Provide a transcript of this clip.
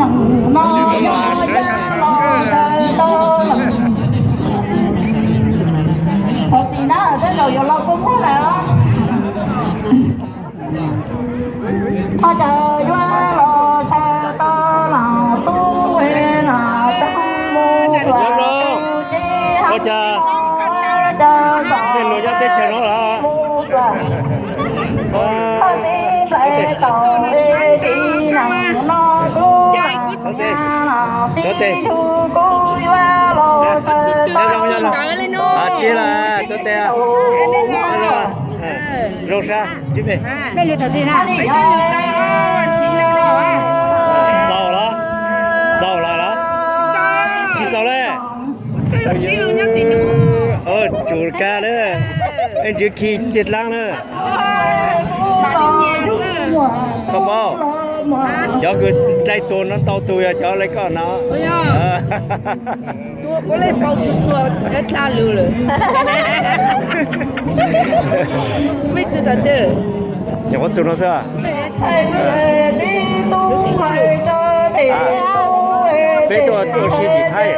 Neeg no nyob ya los sawv tau los. Qhov tsis na tej zaum yuav los kua muag lawm os. Ho cas yuav los sawv tau los tub es los tau mus tuaj tus ces ho cas caw kom mus tuaj. Ho tib nplais tau es tsis neeg no sub los tib yug kuj yuav los sawv tau. Tsis lawm, tuaj tes. Zoo sab, tsis me. Txaus los? Txaus lawm los? Tsis txaus le. Tsum kag na. Ej, ntsws khi cia dlaab na. Koj paub, cov kws dai tus no ntau tus yog cov le koj no. Nyuam qhuav txug no xwb. Peb tuaj ua si tim Thaib.